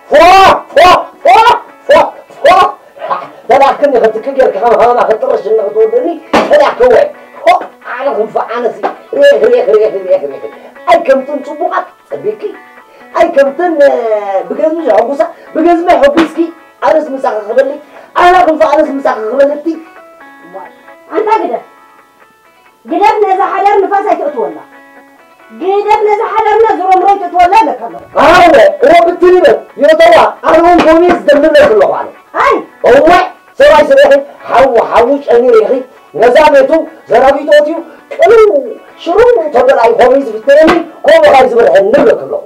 ፎ! ፎ! ፎ! ፎ! ፎ! ተላክኒ ክትክ ጌርካ ከም ሃባና ክትጥርሽ እንክትወደኒ ተላክወ። ፎ! ኣነ ክንፈ ኣነሲ ሬኽ ሬኽ ሬኽ ሬኽ ሬኽ። ኣይ ከምትን ጽቡቓት ጸቢቂ። ኣይ ከምትን ብገዝሚ ዘሐጉሳ ብገዝሚ ሕጉስኪ። ኣነስ ምሳኺ ክበሊ። ኣነ ክንፈ ኣነስ ምሳኺ ክበልቲ። ኣንታ ግደ ግደፍ ነዛ ሓዳር ንፋስ ኣይትእትወላ። ግደፍ ነዛ ሓዳርና ዝሮምሮ ኣይትእትወላ ኣለካ ኣለኹ። ኣነ እወ ብትኒ በል የእተዋ ኣነ እውን ጎብየ ዝደምር ነብሲ ኣለኹ ኣነ። ኣይ እወ ሰብኣይ ስርሒ ሓዉ ሓዉ ጨሚሩ ኢኺ ነዛ ቤቱ ዘራቢቶ ኣትዩ ቅልው ሽሩው ተበል ኣይኾኑ ዝፍተየኒ ከምኡ ካይ ዝበልሐኒ ንብለክ ኣለኹ።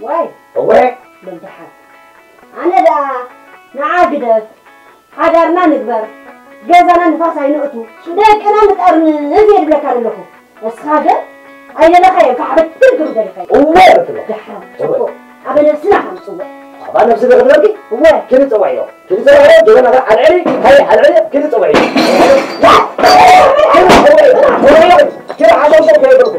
ዋይ እወ በል ደሓን ኣነ ደኣ ንዓ ግደፍ ሓዳርና ንግበር፣ ገዛና ንፋስ ኣይነእቱ፣ ደቅና ንጠርንፍ እየ ድብለካ ዘለኹ። እስኻ ግን ኣይደለኻዮ፣ ካዕ በትር ግሩ ደለኻዮ። እወ በትሎ። ደሓን፣ እወ። ጽቡቕ። ኣበ ነብስና ከም ጽውዕ። ኣባ ነብሲ ዶ ክብለኪ? እወ። ኪዲ ጽውዕዮ። ኪዲ ጽውዕዮ፣ ጀበና ጋር ኣልዕሊ፣ ሃይ ኣልዕሊ፣ ኪዲ ጽውዕዮ። ኪዲ ሓሸውሸው ከይብልኩ።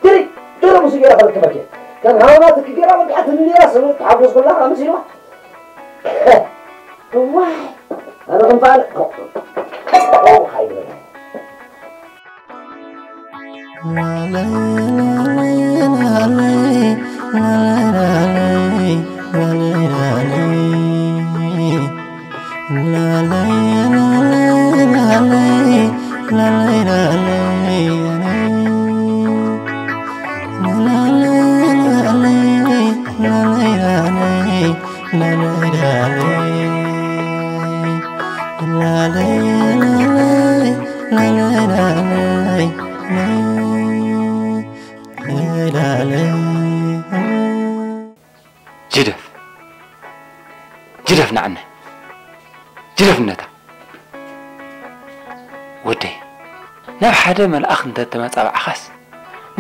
ትሪ ትሪ ሙሱ ገይራ ከረክበኪ ከም ሃውና ትክገራ ወዲኣ ትንኔራ ስሉ ተሓጎስ ኩላ ኣምስ ኢልዋ እዋይ ኣነ ክንፋል ኦ ሃይብለ ጅደፍ ጅደፍ ንዓመ ጅደፍ ነታ ወደይ ናብ ሓደ መልኣኽ እንተ ተመጻባዕኻስ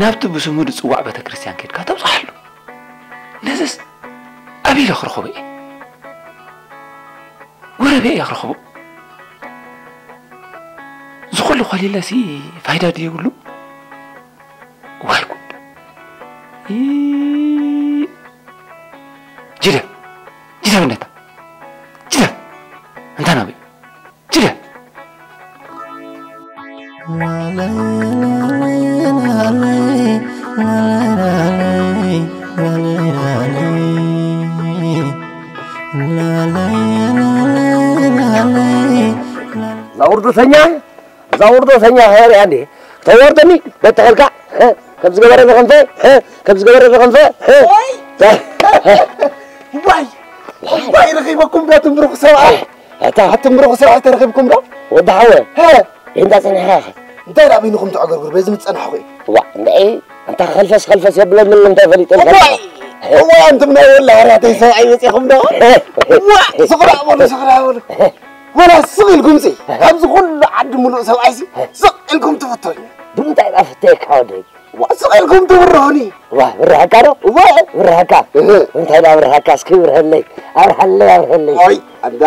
ናብቲ ብስሙ ዝጽዋዕ ቤተ ክርስቲያን ኬድካ ተብጽሓሉ። ነዝስ ኣበይ ኢለ ክረኽቦ እየ? ወረበይ እየ ክረኽቦ? ዝኹሉ ኮሊለሲ ፋይዳ ድየብሉ? ዋይ ጉድ! ጅደፍ ጅደፍ ነታ ጅደፍ እንታ ናበይ ጅደፍ ዛውርዶ ተኛ ዛውርዶ ተኛ ኸሪያ እንዴ ተወርደኒ በተኸልካ ከም ዝገበረ ዘኸንፈ ከም ዝገበረ ዘኸንፈ ዋይ ዋይ ረኺበኩም ዶ ትምርኹ ሰብኣይ ኣታ ኣትምርኹ ሰብኣይ ተረኺብኩም ዶ ወዲ ሓወ እንዳ ጸኒሕካ ኢኻ እንታይ ደኣ በይንኹም ተዕገርግሩ በዚ ምጸናሕኹ እዩ ዋ እንድዒ ኣንታ ኸልፈስ ኸልፈስ የብለኒ ኣሎ እንታይ ፈሊጠልካ እዋይ እዋይ ኣንቱም ናይ ወላ ሃርያተይ ሰብኣይ መጺኹም ዶ ዋ ስኽራ በሉ ስኽራ በሉ ወላ ስቕ ኢልኩም ሲ ኣብዚ ኩሉ ዓዲ ሙሉእ ሰብኣይ ሲ ስቕ ኢልኩም ትፍቶኝ ብምንታይ ዳ ፍተየካ ወደይ ዋ ስቕ ኢልኩም ትብርሁኒ ዋ ብርሃካ ዶ ዋ ብርሃካ እንታይ ዳ ብርሃካ እስኪ ብርሃለይ ኣብርሃለይ ኣብርሃለይ ኣይ ኣዳ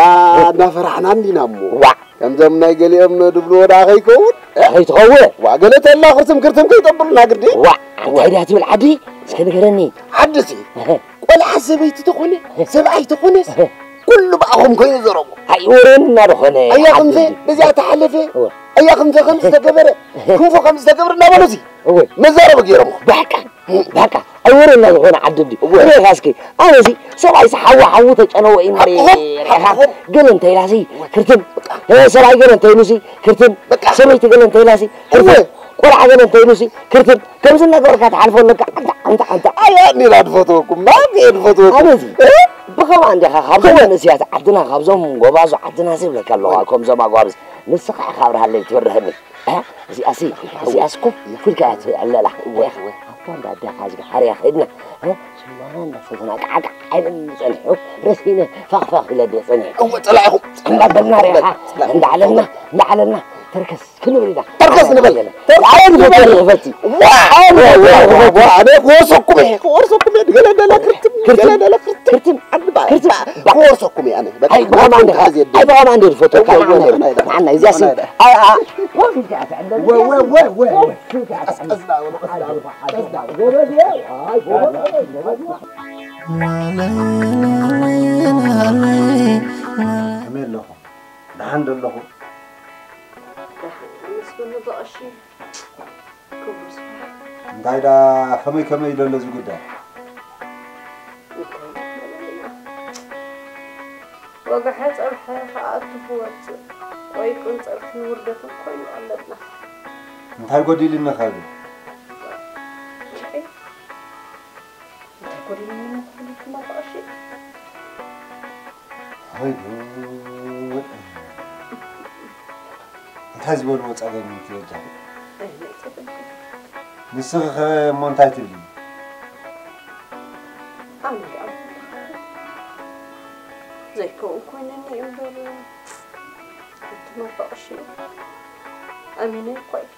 እናፈራሕና እንዲና እሞ ዋ ከምዞም ናይ ገሊኦም ድብልዎ ደኣ ከይከውን ከይትኸውን ዋ ገለ ተላ ክርትም ክርትም ከይጠብሉና ግዲ ዋ እንታይ ድያ ትብል ዓዲ እስከ ንገረኒ ዓዲ ሲ ቆልዓ ሰበይቲ ተኾነ ሰብኣይ ተኾነስ ኩሉ ብኣኹም ኮይኑ ዘረቡ ኣይወረን እናደኾነ ኣያ ክንፈ በዚኣ ተሓለፈ ኣያ ክንፈ ከም ዝተገበረ ክንፎ ከም ዝተገብረ እናበሉ ሲ መዛረቢ ገይሮም ብሓቃ ብሓቃ ኣይወረና ዝኾነ ዓዲ እንዲ ሬኻ እስኪ ኣነሲ ሰብኣይሲ ሓዊ ሓዊ ተጨነወ እዩ ሬኻ ገለ እንተኢላሲ ክርትም ሰብኣይ ገለ እንተኢሉሲ ክርትም ሰበይቲ ገለ እንተኢላሲ ክርትም ቆልዓ ገለ እንተኢሉሲ ክርትም ከምዚ እናገበርካ ትሓልፎ ኣለካ ኣንታ ኣንታ ኣንታ ኣያ ኒራ ድፈትወኩም ማም እየ ድፈትወኩም ኣነዚ ብኸምኣ እንዲኻ ካብዞም መንእስያት ዓድና ካብዞም ጎባዞ ዓድና ዝብለካ ኣለዋ ከምዞም ኣጓብዝ ንስኻ ኢኻ ኣብርሃለይ ትበርሀኒ እ? እዚኣሲ፣ እዚኣስ ኮፍ ኢልካ እያ ትበልዕ ኣለላ። እወ፣ እወ። ኣብታ እንዳ ኣዴኻ እዚኣ ሃርያ ከይድና፣ እ? ሽማና እንዳሰተና ቃዕቃዕ ኣይበልን ዝጸንሑ፣ ረሲነ ፋኽፋኽ ኢለ ድየ ጸኒሐ? እወ፣ ጸላኢኹም። እንዳበልና ርኢኻ፣ ጽላኢ። እንዳዓለልና፣ እንዳዓለልና፣ ተርከስ ክንብል ኢና። ተርከስ ንበል። ተርከስ ኣየ ንበል። ንበል። ዋ! ኣየ ንበል። ዋ! ኣነ ክወርሰኩም እየ፣ ክወርሰኩም እየ። ገለ ገለ ክርትም፣ ክርትም። ገለ ገለ ክርትም። ክርትም። ኣንባ-፣ ክርትም። ክወርሰኩም እየ ኣነ። በቃ ኣይ፣ ብኸማን ዲኻ? ክርትም። ኣይ፣ ብኸማን ዲኻ? ፎቶ እወ፣ እወ፣ ብኸማን ዲኻ? እወ፣ እወ። ንዓና፣ እዚኣ ሲ-፣ እወ፣ እወ። ኣይ፣ ኣ-፣ ወ-፣ ወ-፣ ወ-፣ ወ-፣ ወ-፣ ወ-፣ ቀዝና፣ ወ-፣ ቀዝና፣ ወ-፣ ቀዝና። ጎበዝ እየ። ኣይ፣ ጎበዝ፣ ጎበዝ። ከመይ ኣለኹም? ደሓን ዶ ኣለኹም? ደሓን፣ ኣመስግኑ ብቐሺ። ክቡር ስራሕ። እንታይ ደኣ፣ ከመይ ከመይ ደሎ እዚ ጉዳይ? እንታይ ደኣ፣ ወግሐ ጸብሐ ክኣቱ ክወጽእ፣ ቆይቁን ጸብሕን ውርደትን ኮይኑ ኣለና። እንታይ ጎዲሉኒ ኸብል? እንታይ ጎዲሉኒ ክብል ትመርዖ እሺ? ወይ ጉድ! እንታይ ዝበልዎ ጸገም እዩ እቲ በጃኺ? ኣይ፣ ናይ ጸገም። ንስኺ ኸ እሞ እንታይ ትብሊ? ኣነ ደኣ ዘይከውን ኮይነኒ እዩ እምበር፣ ኣንቱም ኣባ ቀሺ፣ ኣሚነ እኮ እየ።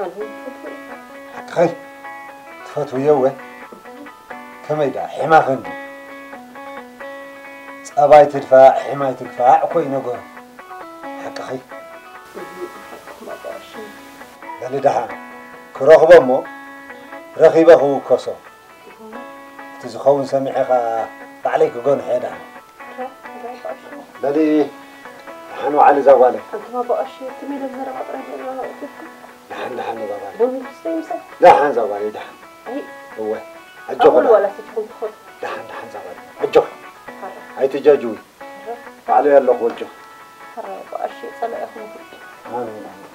ኣነ እውን ትፈትዎ ኢኻ። ሓቅኺ፣ ትፈትውዮ እወ። ከመይ ደኣ፣ ሒማኺ እንዲ። ጸባይ ትድፋዕ፣ ሒማይ ትግፋዕ እኮ እዩ ነገሩ። ሓቅኺ። እህ፣ ሓቅኹም ኣባ ቀሺ። በሊ ደሓን፣ ክረኽቦ እሞ ረኺበ ክውከሶ። እቲ ዝኸውን ሰሚዐ ኸኣ ባዕለይ ክገንሖ እየ ደሓን። በሊ፣ ደሓን ወዓሊ እዛ ጓለይ። ኣንቱም ኣባ ቀሺ፣ ትም ኢለ ብዘረባ ጥራይ ዶ ኣእትየኩም? ደሓን፣ ደሓን እዛ ጓለይ። ቡን ክስተ ይምሰል? ደሓን እዛ ጓለይ፣ ደሓን። ኣይ፣ እወ፣ ኣጆኺ ኣወል ደሓን። ዋላ ሰቲኹም ትኸዱ? ደሓን፣ ደሓን እዛ ጓለይ። ኣጆኺ። ሕራይ። ኣይትጃጅዊ። ሕራይ። ባዕለይ ኣለኹ፣ ኣጆኺ። ሕራይ ኣባ ቀሺ፣ ጸላኢኹም ይኹን። ኣሜን፣ ኣሜን።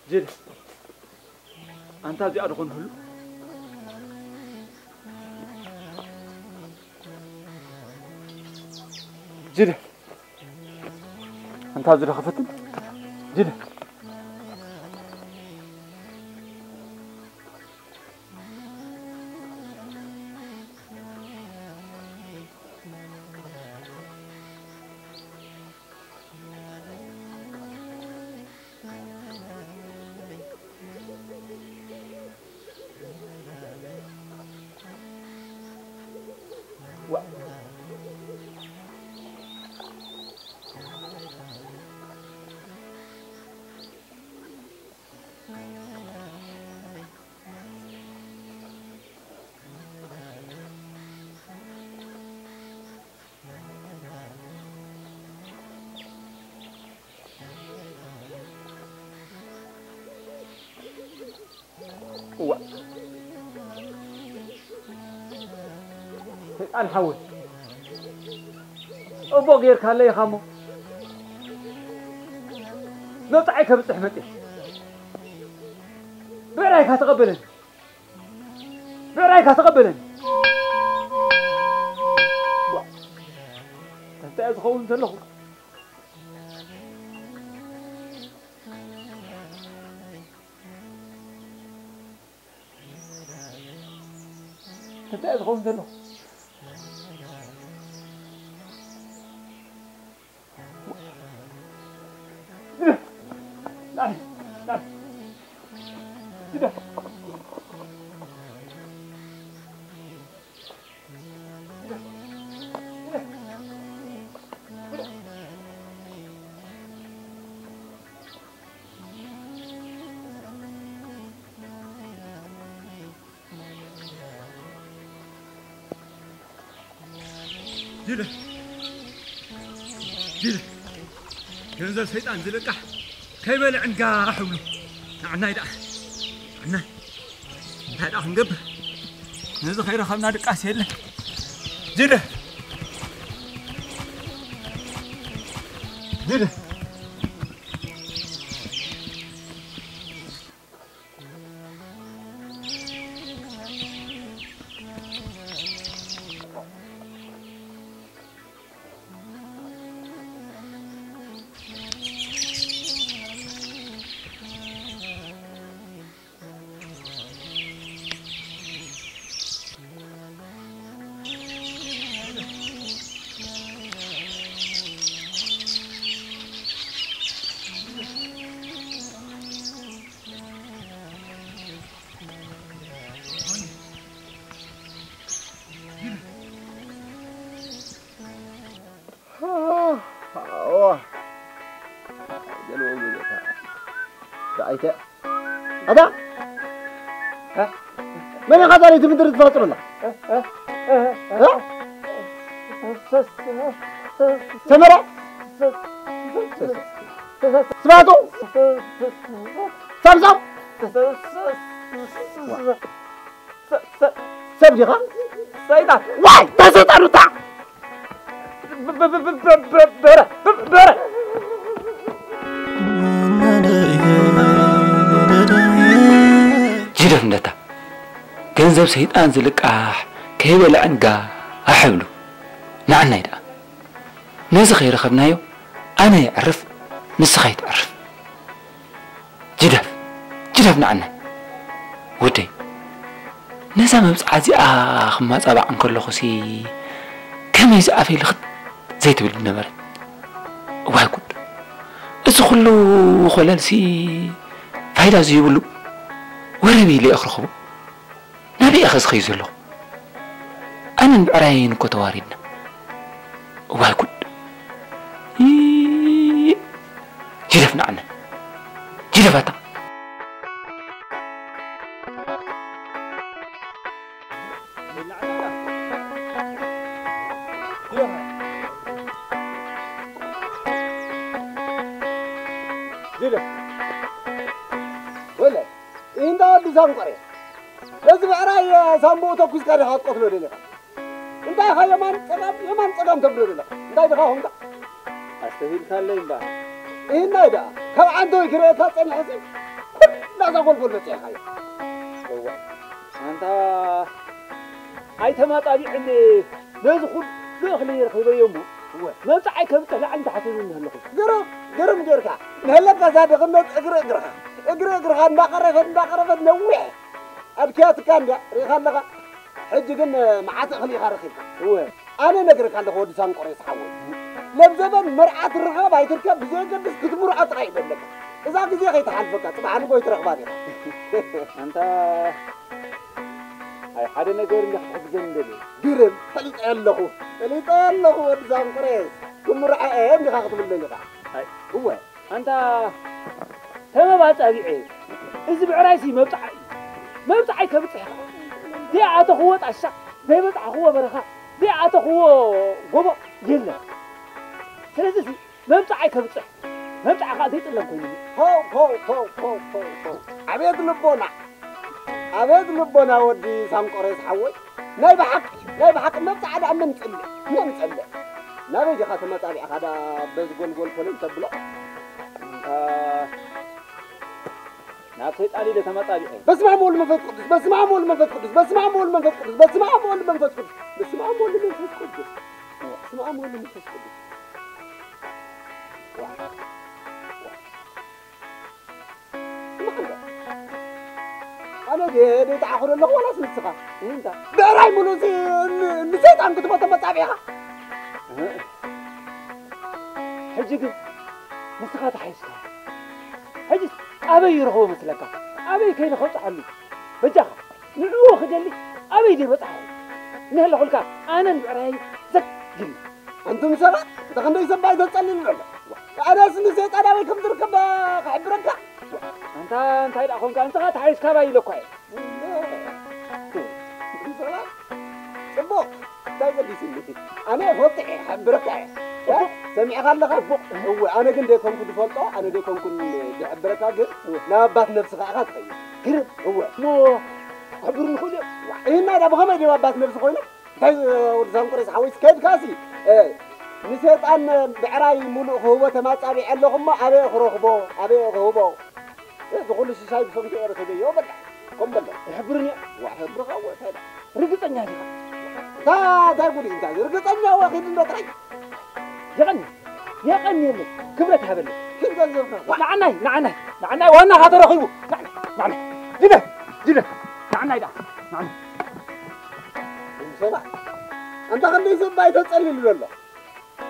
ጅል፣ ኣንታ እዚኣ ዶ ኾን ህሉ? ጅል፣ ኣንታ ኣብዚ ዶ ክፈትን? ጅል። እዋ። ሰይጣን ሓወይ፣ ጽቡቕ ጌርካለይ ኢኻ እሞ፣ መብጽዓይ ከብጽሕ መጽየ። ብዕራይካ ተቐበለኒ፣ ብዕራይካ ተቐበለኒ። ዋ፣ እንታይ ዝኸውን ዘለኹ? እንታይ ዝኸውን ዘሎ? ጅለ፣ ጅለ፣ ገንዘብ ሰይጣን ዝልቃሕ ከይበልዕ እንጋሕ እብሉ። ንዓናይ ደኣ፣ ንዓናይ እንታይ ደኣ ክንገብር? ነዚ ከይረኸብና ድቃስ የለ። ጅለ፣ ጅለ። ኣዎ። ገልዎ ጉዜታ። ዳኣይተ። ኣታ? እ? መን ኢኻ ዛሬ እቲ ምድሪ ትፈጥረላ? እ? ሰመረ? ስባቶ? ሳምሳም? ሰብ ዲኻ? ሰይጣን። ዋይ! ተሰይጣን ውጣ! በረ! በረ! ጅደፍ እንደታ ገንዘብ ሰይጣን ዝልቃሕ ከይበልዐን ጋሕ እብሉ። ንዓናይ ደኣ ነዚ ከይረኸብናዮ ኣነ የዕርፍ፣ ንስኻ ይትዕርፍ። ጅደፍ፣ ጅደፍ ንዓናይ። ወደይ፣ ነዛ መብጽዓ እዚኣ ክማጻባዕ እንከለኹሲ ከመይ ዝኣፈይ ልኽት ዘይትብል ነበረት። ዋይ ጉድ! እዚ ኩሉ ኮለልሲ ፋይዳ ዘይብሉ ወረብ ኢለ እየ ክረኽቦ። ናበይ እየ ኸ ዝኸይድ ዘለኹ? ኣነን ብዕራየይን እኮ ተዋሪድና። እዋይ ጉድ! ይእ! ጅደፍ ንዓና። ጅደፍ ኣታ። ጅደፍ። ወለ፣ እንዳ ወዲ ሳንቆሬ። ነዚ ብዕራይ ሳምቡኡ ተኩስካ ዲኻ ክትቀትሎ ደሊኻ? እንታይ ኢኻ የማን ጸጋም፣ የማን ጸጋም ተብሎ ደለኻ? እንታይ ዲኻ ኾንካ? ኣስተብሂልካለይ እምበኣር። ይህናይ ደኣ፣ ካብ ዓንተወይ ክርእየካ ጸኒሐሲ፣ ኩላ እዛ ጎልጎል በጺሕኻዮ። እዋ፣ ኣንታ ኣይተማጣቢዕኒ፣ ነዚ ኩሉ እኽሊ ረኺበዮ እሞ፣ እወ። መብጽዓይ ከብጽሕ ላዕሊ ታሕቲ ዝብል ኣለኹ። ግርም፣ ግርም ጌርካ። ንህለካ እዛ ድኽነት እግሪ እግርኻ፣ እግሪ እግርኻ እንዳቐረፈት፣ እንዳቐረፈት ነዊሕ ኣድክያትካ እንድያ፣ ርኢኻ ኣለኻ። ሕጂ ግን መዓት እኽሊ ኢኻ ረኺብካ። እወ። ኣነ ነግረካ ኣለኹ ወዲ ሳንቆሬስ ሓወይ። ለም ዘበን መርዓት ርኻብ ኣይትርከብ፣ ብዘየገድስ ክትምርዖ ጥራይ እዩ ዘለካ። እዛ ግዜ ከይትሓልፈካ፣ ጽባሕ ንጎ ኣይትረኽባን ኢኻ። ኣንታ ኣይ ሓደ ነገር እንዲኻ ክትሕግዘኒ ደልየ። ግርም፣ ፈሊጠ ኣለኹ። ፈሊጠ ኣለኹ ወዲ ሳንቆሬስ። ክምርዖ እየ እንዲኻ ክትብለኒ ኢኻ። ኣይ፣ እወ። ኣንታ ተመባጻቢዐ፣ እዚ ብዕራይሲ መብጽዓ እዩ። መብጽዓይ ከብጽሕ ኸዓ፣ ዘይኣተኽዎ ጣሻ፣ ዘይበጻሕኽዎ በረኻ፣ ዘይኣተኽዎ ጎቦ የለን። ስለዚሲ መብጽዓይ ከብጽሕ፣ መብጽዓ ኸዓ ዘይጥለም ኮይኑኒ። ፖው፣ ፖው፣ ፖው። ኣቤት ልቦና! ኣቤት ልቦና ወዲ ሳንቆሬስ ሓወይ! ናይ ብሓቂ፣ ናይ ብሓቂ መብጽዓ ደኣ መን ጸልእ? መን ጸልእ? ናበይ ዲኻ ተመጻቢዕካ ደኣ በዚ ጎልጎል ኮለል ተብሎ? እንታ ናብ ሰይጣን ኢለ ተመጻቢዐ። በስመ ኣብ ወወልድ መንፈስ ቅዱስ፣ በስመ ኣብ ወወልድ መንፈስ ቅዱስ፣ በስመ ኣብ ወወልድ መንፈስ ቅዱስ፣ በስመ ኣብ ወወልድ መንፈስ ቅዱስ፣ በስመ ኣብ ወወልድ መንፈስ ቅዱስ፣ በስመ ኣብ ወወልድ መንፈስ ቅዱስ። ዋ፣ ዋ። ስማዕ እንዶ። ኣነ ድየ ደይጠዓኹ ዘለኹ ዋላስ ንስኻ? እንታ። ብዕራይ ምሉእ ሲ-፣ ን-፣ ንሰይጣን ክትቦ ተመጻቢኻ? እህ። ሕጂ ግን ንስኻ ተሓይስካ። ሕጂስ ኣበይ ይረኽቦ መስለካ? ኣበይ ከይነ ከብጽሓሉ? በጃኻ፣ ንዕኡ ክደሊ ኣበይ ደይበጻሕኹ? እንሀለኹልካ ኣነን ብዕራየይ ዘግል። ኣንቱም ሰባት፣ እንተ ክንደይ ሰብ ኣዩ ተጸሊሉ ዘሎ? ኣነስ ንሰይጣን ኣበይ ከም ዝርከብ ክሕብረካ? ኣንታ እንታይ ደኣ ኾንካ? ንስኻ ተሓይስካ ኣባይ ኢለ እኳ እየ። ኣንቱም ሰባት፣ ጽቡቕ። ኣገዲስኒ። ኣነ ወጥዐ ይሕብረካ እየ። እ? ሰሚዕካ ኣለኻ? እወ፣ ኣነ ግን ደይኮንኩ ዝፈልጦ፣ ኣነ ደይኮንኩን ዝሕብረካ፣ ግን ናብ ኣባት ነብስኻ ኢኻ ትኸይድ። ግርም። እወ። እሞ ክሕብሩኒ ይኽእሉ እዮም? ዋ፣ ይህና ዳ ብኸመይ ድዮም ኣባት ነብሲ ኮይኖም? እንታይ፣ ወዲ ሳንቆሬስ ሓወይ፣ ከድካሲ፣ እ፣ ንሰይጣን ብዕራይ ሙሉእ ክህቦ ተማጻቢዐ ኣለኹ እሞ፣ ኣበይ ክረኽቦ? ኣበይ ክህቦ? እዚ ኩሉ ሽሻይ ብሰንኪ ኤረ ተደዮ በላ። ከም በላ። ይሕብርኒ። ዋ፣ ሕብርኻ ወ-፣ እንታይ ደኣ? ርግጸኛ ዲኻ? እታ፣ እንታይ ጉድ እዩ እንታይ? ርግጸኛ ወ፣ ኺድ እንዶ ጥራይ። የቐኒ፣ የቐኒ የለ። ክብረት ሃበለ። ኪድ ገንዘብካ። ዋ። ንዓናይ፣ ንዓናይ፣ ንዓናይ ዋናኻ ተረኺቡ። ንዓናይ፣ ንዓናይ። ጅለ፣ ጅለ። ንዓናይ ደኣ፣ ንዓናይ። ሰባ። ኣንታ ክንደይ ሰባ እዩ ተጸሊሉ ዘሎ?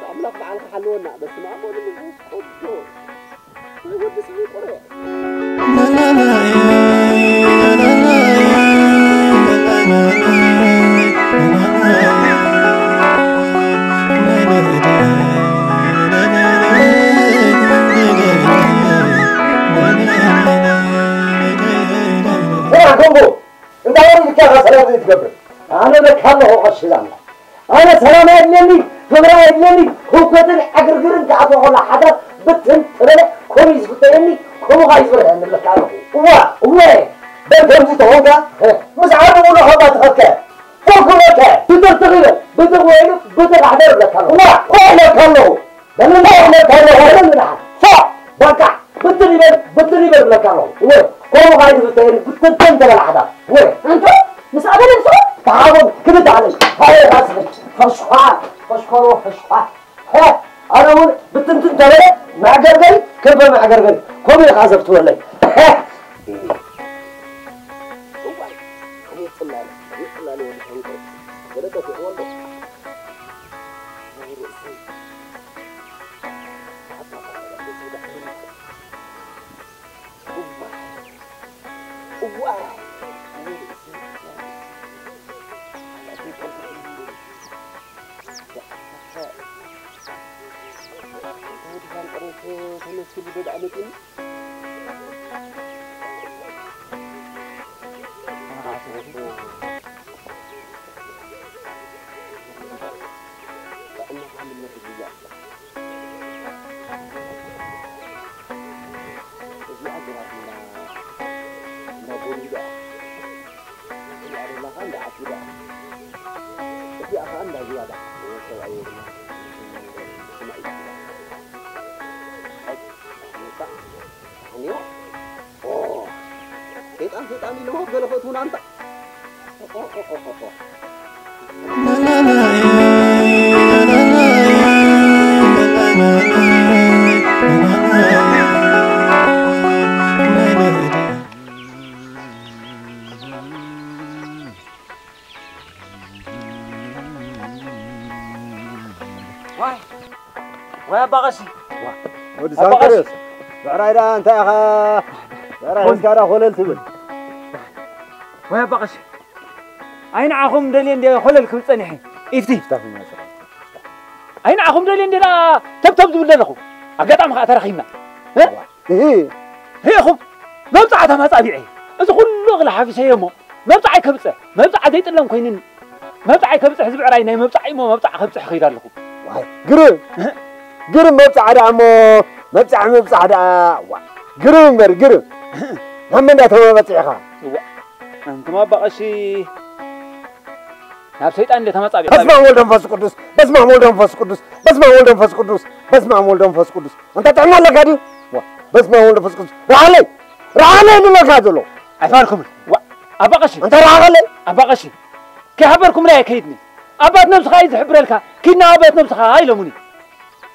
ኣምላኽ በዓልካ ሓልወና። በስመ ኣብ ወወልድ ወመንፈስ ቅዱስ። ናይ ወዲ ሰብ ይቆረ። ሰላም ኮንጎ። እንታይ ወሪድካ ኢኻ ሰላም ዘይትገብር? ኣነ በካ ኣለኹ ቀሺ ዛና። ኣነ ሰላም ኣየድልየኒ፣ ፍቕሪ ኣየድልየኒ፣ ህውከትን ዕግርግርን ክኣትዎ ከሎ ሓዳር ብትን ተበለ ከምኡ እዩ ዝፍተየኒ፣ ከምኡ ኸኣ እዩ ዝበርሀኒ እብለካ ኣለኹ። እዋ፣ እወ፣ በል ከምዚ ተኾንካ፣ እ። ምስ ዓርቢ ሙሉእ ኸባ ትኸድካ እየ። ፎክ በልካ እየ። ትጥርጥር ይበል፣ ብጥቕ ወይሉ ብጥቕ ኣሕደር እብለካ ኣለኹ። እዋ፣ ፎእ እብለካ ኣለኹ። በል እንታይ እብለካ ኣለኹ? በል ንድሓር። ፎእ! በቃ! ብትን ይበል፣ ብትን ይበል እብለካ ኣለኹ። እወ፣ ከምኡ ኸኣ ይፍተየኒ፣ ብትንትን ተበል ሓዳር። እወ። ኣንተ፣ ምስ ኣበለ ንሱ? ተሓቦም፣ ክብድ ኣለይ። ሃየ፣ ራስኺ። ፈሽኳ፣ ፈሽኮሮ፣ ፈሽኳ። ሀ፣ ኣነ እውን ብትንትን ተበለ፣ መዕገርገሪ፣ ከንፈር መዕገርገሪ። ከምኡ ኢኻ ዘብትወለይ። ሀ! እዋይ፣ ኣቤት ጽላለ፣ ኣቤት ጽላለ ወዲ ሸንቆ። ገለ ጠፊእዎ ኣሎ። ናይ ርእሰይ። ሰይጣን ሰይጣን ኢለሞ ገለ ፈትውና እንታ። ዋይ፣ ዋይ ኣባ ቀሺ። ወዲ ኣባ ቀሺ። ሳንቅርዮስ፣ ብዕራይ ደኣ እንታይ ኢኻ? ብዕራይ ሒዝካ ደኣ ኮለል ትብል። ዋይ ኣባ ቀሺ። ኣይ ንዓኹም ደልየ እንደ ኮለል ክብል ጸኒሐ። ኢፍቲ። ፍታሕ ይመጽእ። ኣይ ንዓኹም ደልየ እንደ ደኣ ተብተብ ዝብል ዘለኹ። ኣጋጣሚ ከኣ ተረኺብና። እ? እሂ። ርኢኹም፣ መብጽዓ ተማጻቢዐ። እዚ ኩሉ እኽሊ ሓፊሰዮ እሞ፣ መብጽዓይ ከብጽሕ፣ መብጽዓ ዘይጥለም ኮይኑኒ። መብጽዓይ ከብጽሕ፣ እዚ ብዕራይ ናይ መብጽዓ እሞ፣ መብጽዓ ከብጽሕ እኸይድ ኣለኹ። ዋይ፣ ግርም። እህ። ግርም መብጽዓ ደኣ እሞ፣ መብጽዓ፣ መብጽዓ ደኣ፣ ዋ፣ ግርም እምበር፣ ግርም። እህ። ናብ መን ደኣ ተመባጺዕኻ? እዋ፣ ኣንቱም ኣባ ቀሺ፣ ናብ ሰይጣን እንደ ተማጻቢዑ። በስመ ኣብ ወልድ መንፈስ ቅዱስ፣ በስመ ኣብ ወልድ መንፈስ ቅዱስ፣ በስመ ኣብ ወልድ መንፈስ ቅዱስ፣ በስመ ኣብ ወልድ መንፈስ ቅዱስ። ኣንታ ጥዕና ኣለካ ድዩ? ዋ፣ በስመ ኣብ ወልድ መንፈስ ቅዱስ። ረኣለይ፣ ረኣለይ ዝብለካ ዘሎ። ኣይፋልኩምን። ዋ፣ ኣባ ቀሺ። ኣንታ ረኣለይ። ኣባ ቀሺ፣ ከይሓበርኩምለይ ኣይከይድን። ኣባት ነብስኻ እዩ ዝሕብረልካ። ኪድ ናብ ኣባት ነብስኻ ኢሎሙኒ።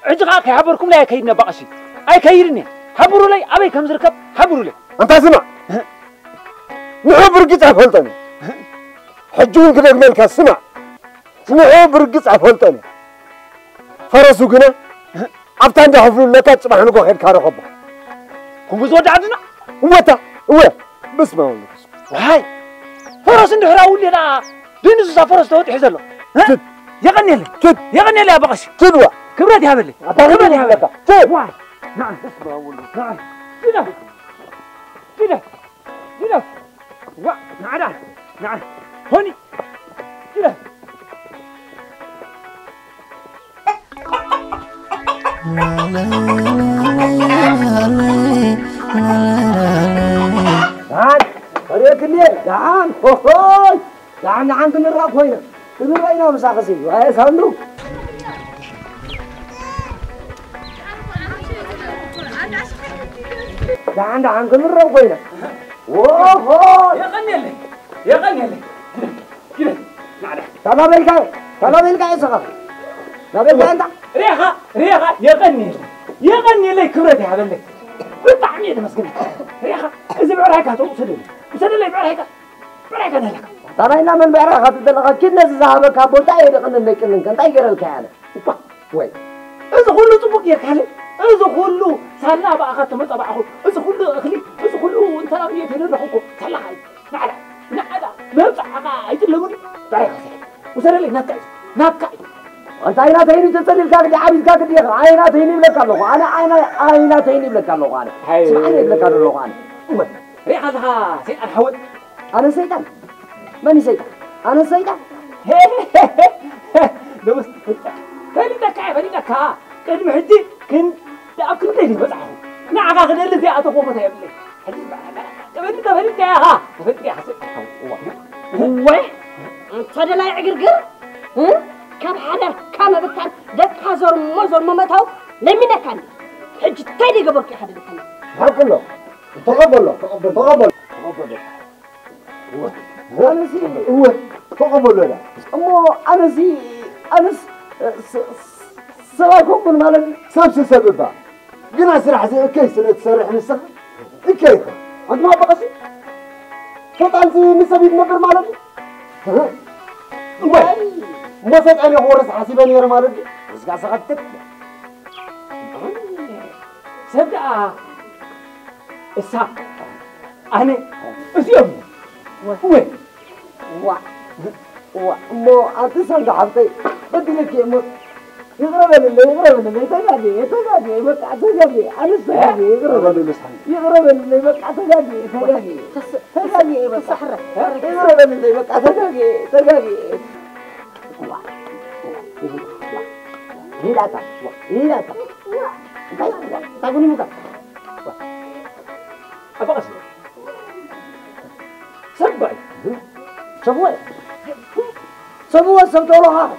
ሕጂ ኸኣ ከይሓበርኩምለይ ኣይከይድን ኣባ ቀሺ። ኣይከይድን እየ። ሓብሩለይ፣ ኣበይ ከም ዝርከብ ሓብሩለይ። ኣንታ ስማዕ። እህ። ንዑ ብርግጽ ኣይፈልጦን እየ። እህ። ሕጂ እውን ክደግመልካ ስማዕ። ንዑ ብርግጽ ኣይፈልጦን እየ። ፈረሱ ግና ኣብታ እንዳ ክፍሉ ኣለካ፣ ጽባሕ ንጎ ኬድካ ረኸቦ። ኩምዚ ወዲ ዓድና? እወታ፣ እወ፣ በስመ ኣብ ወመንፈስ ቅዱስ። ዋይ፣ ፈረስ እንድሕር ኣውሊዕና፣ ድንዙዛ ፈረስ ተወጢሑ ዘሎ። እ? ትድ። የቐንየለይ። ትድ። የቐንየለይ ኣባ ቀሺ። ትድ ዋ። ክብረት ይሃበለይ። ኣታ ክብረት ይሃበለይ። ትድ። ዋይ፣ ንዓ፣ ንዓ፣ ጅለ፣ ጅለ። ጅለ። ዋ፣ ንዓዳ፣ ንዓ። ሆኒ። ጅለ። ደሓን፣ ወዴት ክንሄድ? ደሓን፣ ሆሆይ! ደሓን፣ ደሓን ክንራኸብ ኮይና። ክንራኸብ ኢና ምሳኽሲ። ኣየ ሳንዱ። ደሓን፣ ደሓን ክንራኸብ ኮይና። ሆሆይ! የቐንየለይ፣ የቐንየለይ። ግደፍ፣ ግደፍ፣ ናዕዳ። ታባበልካ፣ ታባበልካ ኢሰኻ። ናበልካ እንታ? ሪኻ፣ ሪኻ፣ የቐንየለይ። የቐንየለይ፣ ክብረት ይሃበለይ። ብጣዕሚ እየ ዘመስግነካ። ሪኻ፣ እዚ ብዕራይካ ተው፣ ውሰደለይ። ውሰደለይ ብዕራይካ። ብዕራይካ ነለካ። ታባይና መን ብዕራይካ ትደለኻ? ኪድ ነዚ ዝሃበካ ቦታ እየ ደቕንን ደቅንን ከ እንታይ ገረልካ ያለ? እኳ፣ ወይ። እዚ ኩሉ ጽቡቕ ጌርካለይ። እዚ ኩሉ ሳላ ብኣኻ ተመጸባዕኹ። እዚ ኩሉ እኽሊ፣ እዚ ኩሉ እንተራብየ ተደረኹ እኮ። ሳላኻ እዩ። ናዕዳ፣ ናዕዳ፣ መብጽዓኻ ኣይጥለሙኒ። ብዕራይካ ውሰደለይ። ውሰደለይ፣ ናትካ እዩ። ናትካ እዩ። ኣንታ ኣይናተይኒ ተጸሊልካ ግዲ ዓቢድካ ግዲ ኢኻ። ኣይናተይኒ ይብለካ ኣለኹ። ኣነ ኣይና-፣ ኣይናተይኒ ይብለካ ኣለኹ ኣነ። ሃይ። ስምዓኒ ይብለካ ዘለኹ ኣነ። እወ፣ ሪኢኻ ኣለኻ ሰይጣን ሓወይ? ኣነ ሰይጣን? መን እዩ ሰይጣን? ኣነ ሰይጣን? ሎምስ ፈሊጠካ እየ፣ ፈሊጠካ። ቅድሚ ሕጂ ክን-፣ ኣብ ክንደይ ድዩ በጻሕኹ? ንዓኻ ክደሊ ዘይኣተኹዎ ቦታ የብለይ። ሕጂ በ-፣ በ-፣ ተፈሊጥካ፣ ተፈሊጥካ ኢኻ። ተፈሊጥካ ኢኻ፣ ሰይጣን። እዋ። እወ፣ ኣንታ ደላይ ዕግርግር፣ እ? ካብ ሓዳርካ ምብታን፣ ደቅኻ ዞርሞ ዞርሞ ምእታው ለሚነካ እንዲ። ሕጂ እንታይ ደይገበርኩ ኢኻ ደሊኻኒ? ሓቂ ኣሎ። ተቐበሎ፣ ተቐበሎ፣ ተቐበሎ። ተቐበሎ። ኣነሲ እወ፣ ተቐበሎ ኢላ። እሞ ኣነሲ፣ ኣነስ፣ ስ-፣ ስ-፣ ሰብ ኣይኮንኩን ማለት እዩ? ሰብሲ ሰብ እባ። ግና ስራሕ ዘይእከይ ስለ እትሰርሕ ንስኻ እከይ ኢኻ። ኣንቱም ኣባኸሲ፣ ሰይጣንሲ ምስ ሰብ ይነብር ማለት እዩ? እወ፣ እሞ ሰይጣን እየ ክወርስ ሓሲበ ነይረ ማለት እዩ? እስካ ሰኸትት። ሰብ ደኣ እሳ፣ ኣነ፣ እዚኦም እዮም። እወ። ዋ፣ ዋ፣ እሞ ኣንቲ ሳንታ ሓብተይ፣ በዲለኪ እሞ፣ ይቕረ በልለይ፣ ይቕረ በልለይ፣ ተጋግየ፣ ተጋግየ፣ በቃ ተጋግየ፣ ኣነስ ተጋግየ፣ ይቕረ በልለይ፣ ይቕረ በልለይ፣ በቃ ተጋግየ፣ ተጋግየ፣ ተጋግየ፣ በቃ፣ ይቕረ በልለይ፣ በቃ ተጋግየ፣ ተጋግየ። ዋ፣ ዋ፣ ይላታ፣ ዋ፣ ይላታ። እንታይ፣ ዋ፣ እንታይ ጉድ እዩ? ኣባ ቀስ በል። ሰብኣይ። ሰብኣይ። ሰብኣይ ሰብ ተብሎ ኸዓ።